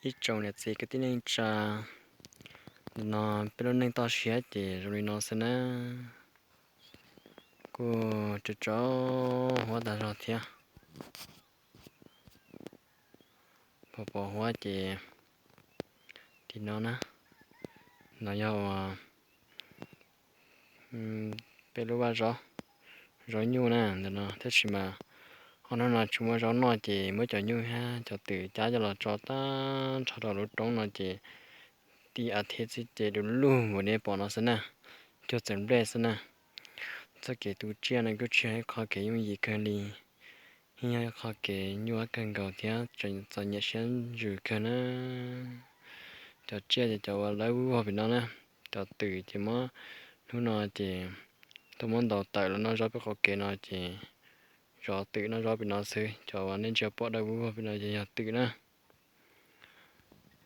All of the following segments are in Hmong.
Ib tsoom niam txiv kwv tij neej tsa, nim no peb lub neej toj siab ces zoo li no xwb na. Kuj tso tso huab tag zog thiab. Pom pom huab ces tim no na, no yog uas peb lub vaj zaub, zaub nyuj na ntawm no, tab sis mas ob hnub no tsis muaj zaub noj ces muab cov nyuj thiab cov twm cab coj los tso tag nrho rau lub roob no ces tib as thiv xwb ces du lug npaum li pom no xwb na, cuag txawm nplej xwb na. Txoj kev tu tsiaj no kuj tsis yog ib qho kev yooj yim kawg li, yeej yog ib qho kev nyuaj kawg nkaus thiab txom nyem siab ntsws kawg na. Cov tsiaj ces cov uas lawb vog pem no na, cov twm ces muab, hnub no ces tuaj muab ntaus tawm los noj zaub peb qhov kev no ces zov twm noj zaub pem no xwb. Cov uas nej ntsia pom dawb vog pem no ces yog twm na.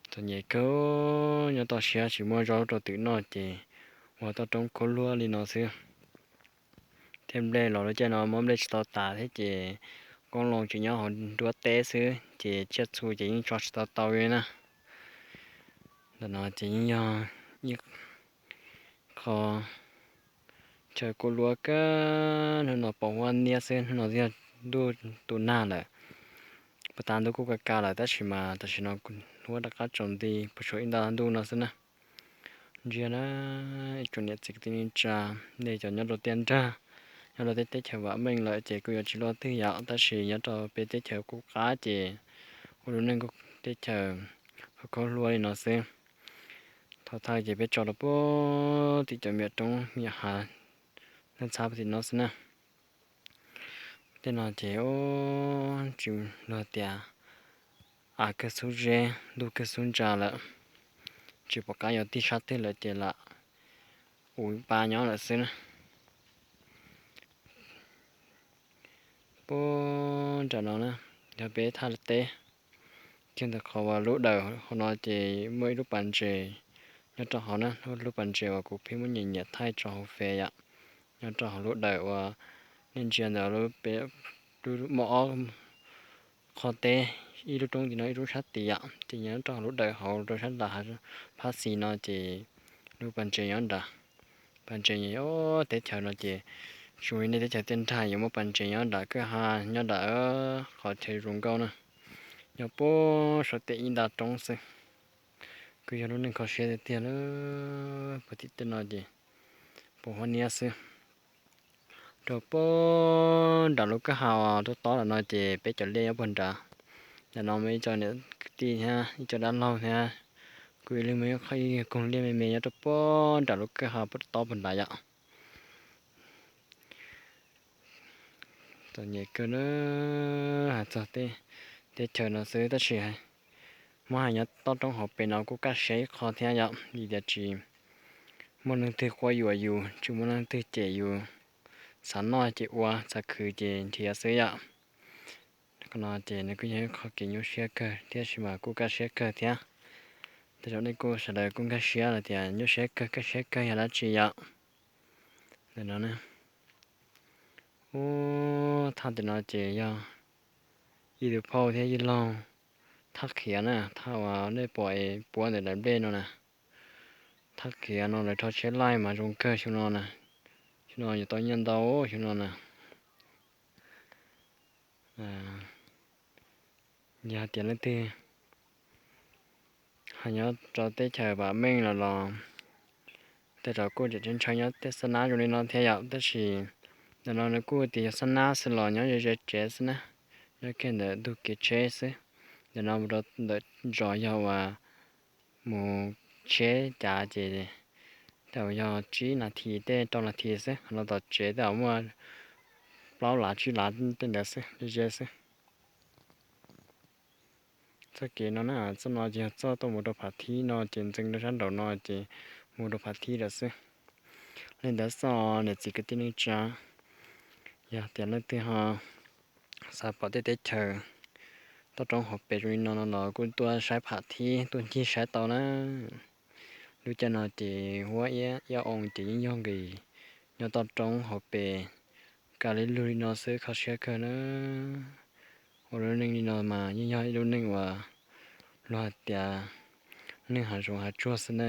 Txom nyem kawg, nyob toj siab tsis muaj zaub rau twm noj ces ua toj roob khaub hlua li no xwb. Thiab nplej los lub caij no muab nplej tsis tau tas thiab ces qoob loo tseem nyob hauv nruab teb xwb ces tsiaj txhu ces yeej tso tsis tau tau li na. Ntawm no ces yeej yog ib qho chaw khaub hlua kawg, hnub no pos huab niab xwb, hnub no yog ntuj tu nag lawm, puag ta ntuj kuj ka ka lawm tab sis mas tam sim no huab rov qab tsaus nti puas tsuas ib nta ntuj no xwb na. Ntsia na, ib tsoom niam txiv kwv tij neej tsa, nej cov nyob rau tiaj nrag, nyob rau tej teb chaws vam meej lawm ces kuj yuav tsis luaj twg yom, tab sis nyob rau peb teb chaws qub qab ces ua lub neej teb chaws khaub hlua li no xwb. Thaum thawj ces peb tso rau puag tim cov me nyuam roob me nyuam hav, neej txhab puag tim no xwb na. Tej no ces tsis luag tias av kawg xub zeb, ntuj kawg xub ntsa lawm, tsis pom qab yuav tig sab twg lawm ces lam ua pa nyob lawm xwb na. Puag nram no na, yog peb thaj teb, kiag ntawm qhov uas lub dawm hauv no ces muaj ib lub pas ntses nyob rau hauv na, lub pas ntses uas kuv pheej muab nyiam nyiam thaij tso hauv Face yom. Nyob rau hauv lub dawm uas nej ntsia ntawm lub, muaj ob qho teb, ib lub roob tim no ib lub sab tid yom, ces nyob rau hauv lub dawm hauv rau sab nram hav phab xis no ces lub pas ntses nyob nrad. Pas ntses teb chaws no ces zoo li nej teb chaws tiaj nrag yuav muaj pas ntses nyob nram kwj ha, nyob nram qhov chaw zoo nkauj na, nyob puag saum tej ib nta roob xwb. Kuj yog lub neej kho siab tiag tiag lawm, puag tim tej no ces pos huab niab xwb. Rau puag nram lub kwj ha uas tob tob lawm no ces peb cov liaj nyob puag nrad. Ntawm no muaj ib co niam kwv tij thiab ib co dab laug thiab, kuj ib leeg muaj ib koog liaj me me nyob rau puag nram lub kwj ha puag tob puag nrad yom. Txom nyem kawg na, hais txog tej teb chaws no xwb tab sis muab hais nyob toj roob hauv pes no kuj kaj siab ib qho thiab yom, vim tias tsis muaj leej twg quab yuam yus, tsis muaj leej twg cem yus, xav noj ces ua, xav khwv ces nrhiav xwb yom. Qhov no ces nws kuj yog ib qho kev nyuaj siab kawg thiab sis mas kuj kaj siab kawg thiab. Tej zaum nej kuj sawv daws kuj nkag siab los tias nyuaj siab kawg kaj siab kawg yog dab tsi yom. Ntawm no, ub, thaj tim no ces yog ib tug phauj thiab ib laug thaj khiav na, thaj uas nej pom es puab ntawm daim nplej no na. Thaj khiav no lawv rho tsheb laij mas zoo kawg xyoo no na. Xyoo no yuav tau nyiaj ntau xyoo no na. Yog hais tias leej twg ho nyob rau teb chaws vam meej los los tej zaum kuj tseem ntshaw nyob tej xab nab zoo li no thiab yom, tab sis ntawm no nws kuj tias yog xab nab xwb los nyob ze ze tsev xwb na, nyob kiag ntawm ntug kev tsheb xwb. Ntawm no mus rau ntawm zos yog uas mus tsheb cav ces tau yog tsib nas this tej rau nas this xwb, ho los tom tsev tej zaum muaj plaub lav tsib lav tej ntawd xwb, ze ze xwb. Txoj kev no na, txoj no ces yog txoj tuaj mus rau Phav Thib no ces ntxeev rau sab nraum no ces mus rau Phav Thib lawm xwb. Li ntawd xwb niam txiv kwv tij neej tsa, yog tias leej twg ho xav pom tej teb chaws toj roob hauv pes zoo li no no los kuj tuaj saib Phav Thib, tuaj ncig saib tau na. Lub caij no ces huab iab iab oo ces yeej yog nqis nyob toj roob hauv pes, kaj li lug li no xwb kho siab kawg na. Ua lub neej li no mas yeej yog ib lub neej uas luag hais tias neeg hav zoov hav tsuag xwb na.